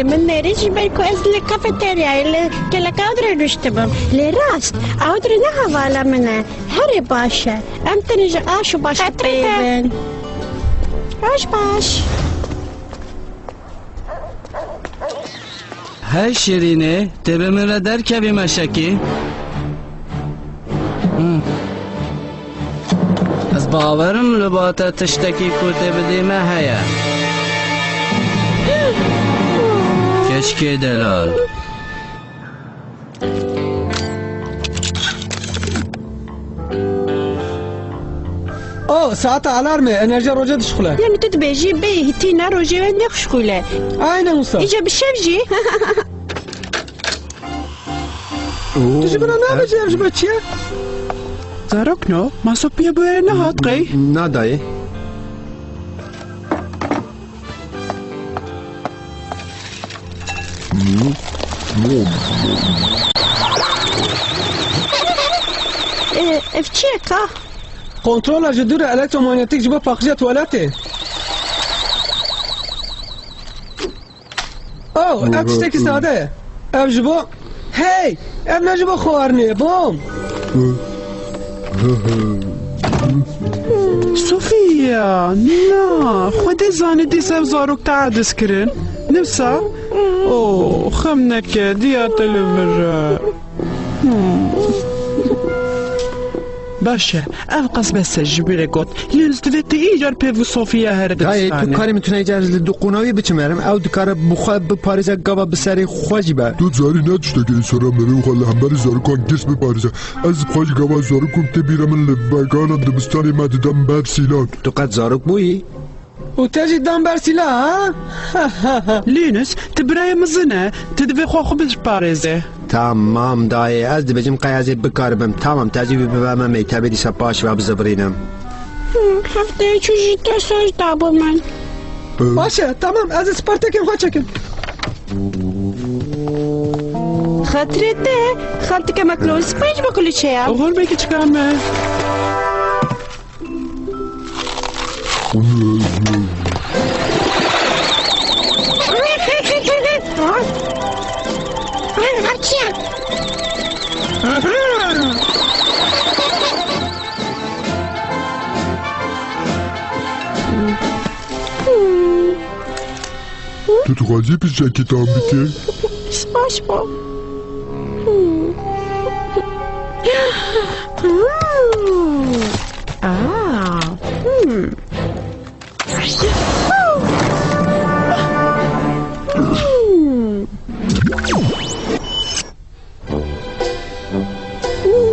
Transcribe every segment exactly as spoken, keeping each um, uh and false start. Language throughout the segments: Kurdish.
Min nêrî ji ber ku ez li kafeteryayê li gelek awdirê rûştibim. Lê rast, awdirê ne hevala min e. Herê baş e. Em tenê ji aş û baş bipeyivin. Roj baş. Hey Şirînê, tê bi min re derkevî meşekî? Hı. Ez bawerim li ba te tiştekî ku tê bidî me heye. Keşkê delal. O, saeta alarmê, enerjiya rojê dişixule. Yanî tu dibêjî bê hîtîna rojê we nexuşxule. Aynen wisa. Îca bi şev jî. Tu ji min re nabêjî ev ji bo çi ye? Zarokno, ma Sofiya bi wê nehat qey? Na dayê. E, ev çi ye ka? Kontrola ji dû re elektromanyetik ji bo paqijiya tuwaletê. Oh, ev tiştekî sade ye. Ev ji bo, hey, ev ne ji bo xwarinê ye, bom. Sofiya, na, Xwedê zanî dîsa ev zarok te ediz kirin. Nivsa? Oh, xem neke, diya te li vir e. Hmm. Baş e, ev qas bes e ji bîrê got. Lê ez divê tu îcar pê vî Sofiya here. Dayê, tu dibistanî. Karê min tune îcar li du qûna wî biçim herim. Ew dikare bi xwe biparêze gava bi serê xwe jî be. Tu zarî ne tiştekê însana merê û xwe li hemberî zarokan girs biparêze. Ez bi xwe jî gava zarokum tê bîra min li vegana dibistanê me didem ber sîlan. Tu qet zarok bûyî? Û te jî dan ber sîla, ha? Lînus, tu birayê mizin e, tu divê xwe xwe biparêze. Tamam dayê, ez dibêjim qey ez ê bikaribim. Tamam, te jî wî bibe me mektebê dîsa paş ve bizivirînim. Hmm, hefteyê çû jî te söz dabû min. Baş e, tamam, ez ê spartekên xwe çekim. Xatirê te, xaltike maklosî pênc bi kulîçeya. Oxir be kiçika me. Tu dixwazî piçekî tam bike? Spas bo. Hmm. Hmm. Ah. Hmm. Hmm.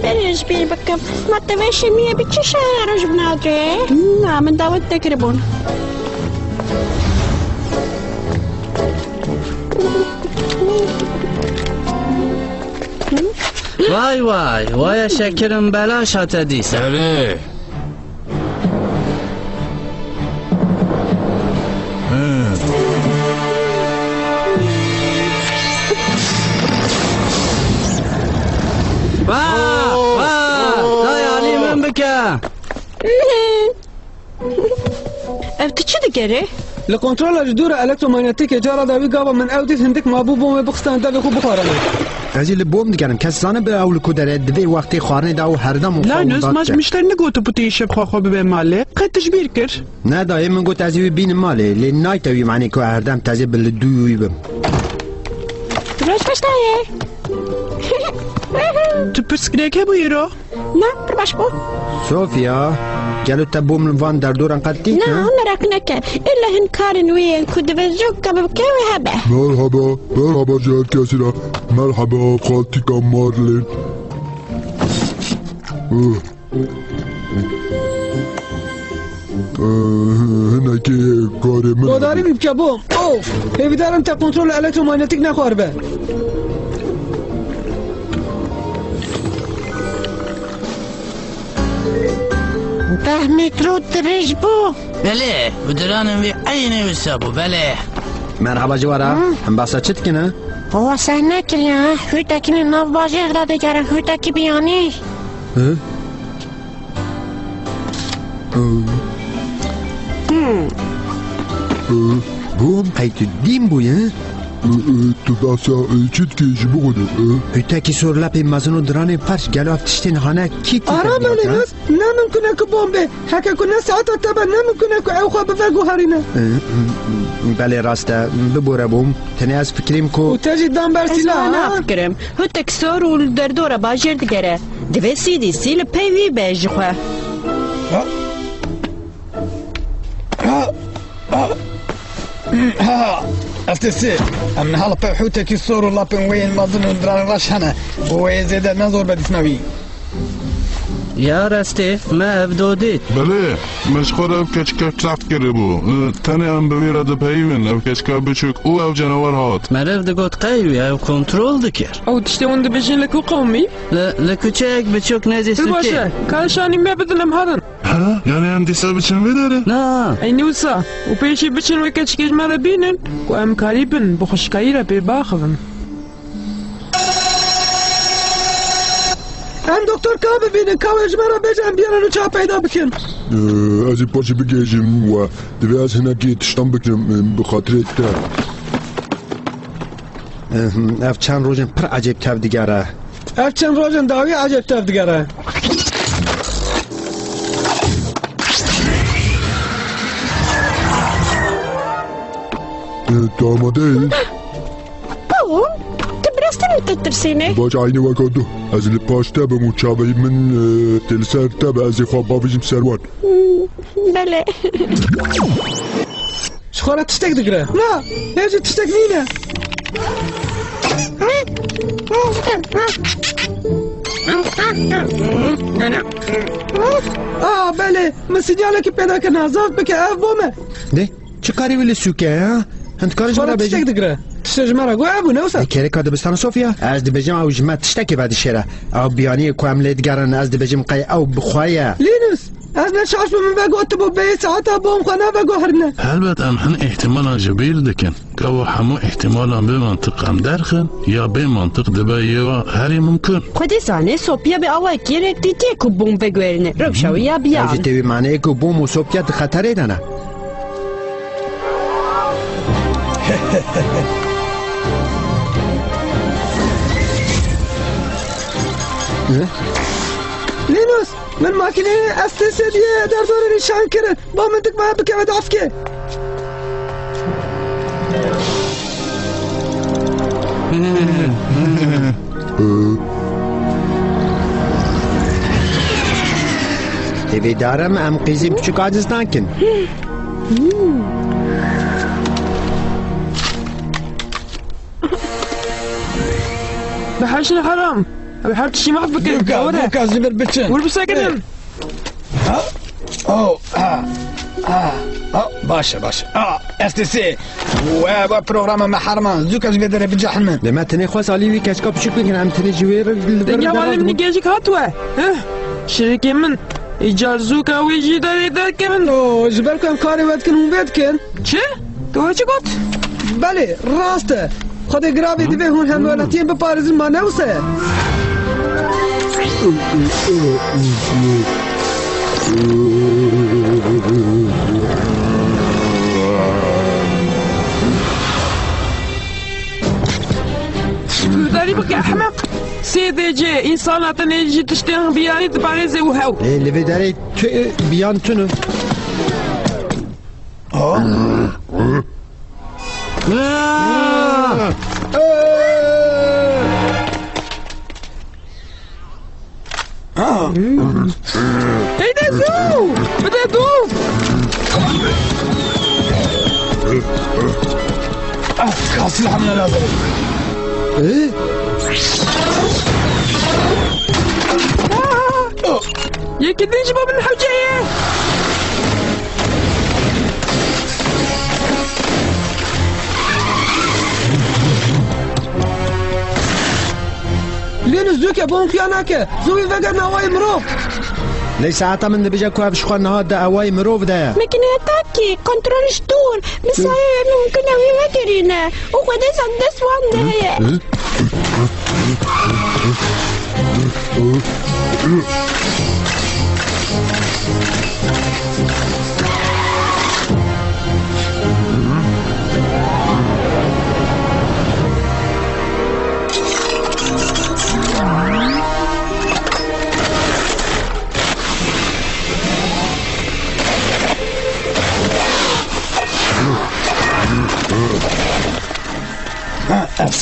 Berê ji bîr bikim. Ma te vê şemiyê bi çi şeya roj bi navê? Na, min dawet nekiribûn. Vay vay, waya şekirin belaş hate dîsa. Erê. Wa, wa, dayê alî min bike. Ev tu çi digerê? Li kontrola ji dû re elektromanyetîkê cara dawî gava min ew dît hindik mabû bom wê bixistan devê xwe bixwarane. Ez jî li bom digerim. Kes zane bi ew li ku dere, divê wextê xwarinê de ew herdem û xwe Linus, winda ma ji dike. Mişter negot tu putî îşev xwe xwe bibe malê. Qet tu ji bîr kir? Ne dayê, min got ez ê wî bînim malê. Lê nayte wî, manê ku herdem tezê bi li dû wî bim. Roj baş dayê. Tu pirsgirêk hebû îro? Na, pir baş bû. Sofya, gelo te bû min van derdoran qet dît, Na, ha? Meraq neke. Îlla hin karên wî yên ku divê zû keve bike wê hebe. Merhaba, merhaba ji her kesî re. Merhaba, xaltîka Marlin. Ih. Ih, hinekê karê min Godarî hebû. Min bike bû. Of! Hêvîdar im te kontrola elektromanyetîk nexwaribe. Deh metro dirêj bû. Belê, û diranên wî eynî wisa bû, belê. Merhaba ji we re. Hı? Em behsa çi dikin, ha? Wasa nekiriye, ha? Hûtekî li nav bajêr de digere, hûtekî biyanî. Hı? Hı. Hı. Hı. Bûm, qey tu dîn bûye? Tu behsa çi dikî ji bo Xwedê? Hûtekî sor lepê mezin û diranên perç, gelo ev tiştên hane kî tê Ara tevliya belê ke? His, ne mimkun e ku bom bê. Heke ku ne saeta te be, ne mimkun e ku ew xwe biveguherîne. Belê rast e, bibore bûm. Tenê ez fikirîm ku Û te jî dan ber Ez sîla, wiha ha? Nafikirim. Hûtek sor û li derdora bajêr digere. Divê C D C li pey wî be ji xwe. Ha, ha, ha, ha, F T C, em niha li pey hûtekî sor û lapên wê yên mezin û diran reş hene û wê zêde ne zor be dîsna wî. Ya rastî, me ev do dît. Belê, me ji xwe re ev keçika çax kiribû. Tenê em bi wî re dipeyivin, ev keçika biçûk û ev canawer hat. Meriv digot qey wî ew kontrol dikir. Ew tiştê hûn dibêjin li ku qewmî? Li, li kuçeyek biçûk nêzî Pir baş Sûkê. E, ka nîşanî me bidin em herin. Ha? Yani em dîsa biçin vê derê? Na. Ey nî wisa. Û pêşî biçin wê keçikê ji me re bînin ku em karîbin bi xweşikayî re pê biaxivin. Em doktor ka bibînin, ka wê ji me re bêje em biyarin û çawa peyda bikin. Ee, ez ê paşê bigihêjim we. Divê ez hinekî tiştan bikim, e, bi xatirê te. Ehm, ev çend rojên pir ecêb tev digere. Ev çend rojên dawî ecêb tev digere. E, tu amade yî? Paul, tu bi rastî min ditirsînî? Baş, eynî weka tu. Ez li paş te bim û çavê min, e, tê li ser te be, ez ê xwe bavêjim ser wan. Hmm, belê. Ji xwe re tiştek digire. Na, hê jî tiştek nîne. Ah, belê, min sinyalekî pêda kir, na, zaf bike, ev bom e. Dê, çi karî wî li sûke, ha? Hindikar ji Xwe min re re bêjî. Tiştek digire. Tiştek ji me re got, ev bû, ne wisa? Ê, kêreka dibistana Sofya, ez dibêjim ew ji me tiştekê vedişêre. Ew biyaniyê ku em lê digerin, ez dibêjim qey ew bi xwe ye. Linus, ez ne şaş bûm, min vegotibû bê saeta bom xwe neveguherîne. Helbet em hin îhtimalan ji bîr dikin. Gava hemû îhtimalan bi mantiq em derxin, ya bê mantiq dibe yê wa herî mimkun. Xwedê zane Sopya bi awayekî reddîtiye ku bom veguherîne. Rewşa wî ya biyan. Ew jî tê wî maneyê ku bom û Sopya di xeterê de ne. Linus, min makîneyê S T S diyê derdorê nîşan kirin. Ba min dik me bikeve dafkê. Hêvîdar im em qîzên piçûk aciz nakin. Bi heşin heram. Ew her tiştî maf bikin. Duka, Gawire. Duka, ji vir biçin. Wir bisekinin. Ha? Oh, ha. Ha. Ha. Baş e, baş e. Ah, S T C. We, we programa me herman. Zûka ji vê derê bicehilin. Dê me tenê xwest alî wî keçika piçûk bikin. Em tenê ji wê re li vir Dengê hevalê min derdin. Gêjik hat we. Heh. Şirikê min. Îcar zûka wê jî derê derkevin. Oh, ji ber ku em karê we dikin, hûn vê dikin. Çi? Tu çi got? Belê, rast e. Xwedê giravê divê hûn hemwelatiyên biparêzin, ma ne wisa ye? Guhdarî bike ehmeq. Sê D C, însana tenê ji tiştên biyanî diparêze û hew. Ê, li vê derê tu biyan tune. Heyde zû! Bide dû! Ah, ka silah min lazim. Yekî din ji bo min hewce ye. Lê nizûke, bo hûn xuya nake. Zû wî vegerin awayê mirov. Lê saeta min dibêje ku ev ji xwe niha di awayê mirov de ye. Mekinetakî, kontrol ji dûr. Bi sayê wê mimkun e wî vegerîne. Û Xwedê zan dest wan de heye.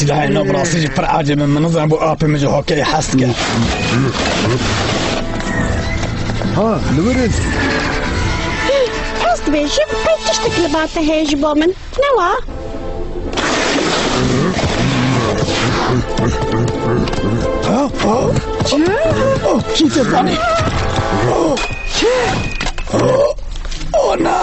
Cahê navrastiye jî pir ecêb in, min nizanim bo apê min ji hokeyê hez dike. Ha, li wir in. Rast dibêjim, pey tiştek li ba te heye ji bo min. Ne wa? Ha? Ha? Çi? Oh, kî te zanî? Oh. Çi? Oh. Oh, na!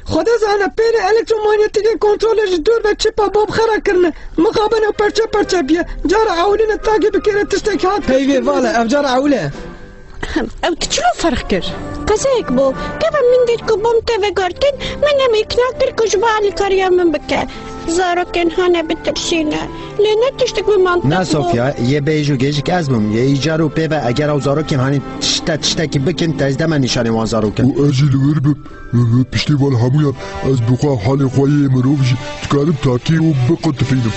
Xwedê zane pêrê elektromanyetîkê kontrolê ji dûr ve çipa Bob xera kirine. Mixabin ew perçe perçe biye. Cara ewilî ne takî bikêre tiştekî hat. Peyvê vala, ev cara ewil e. Ew tu çilo ferq kir? Qezayek bû. Gava min dît ku bom tê vegertin, min hem îkna kir ku ji bo alîkariya min bike. Zarokên hane bitirsîne. Lê ne tiştek min mantiq bû. Na Sofya, yê bêj û gêjik ez bûm. Yê îcar û pê ve eger ew zarokên hanî tişte tiştekî bikin, te ez deme nîşanê wan zarokin. Û ez jî li wir bim. Piştî van hemûyan ez bi xwe halê xwe yê mirov jî dikarim takî û biqutipînim.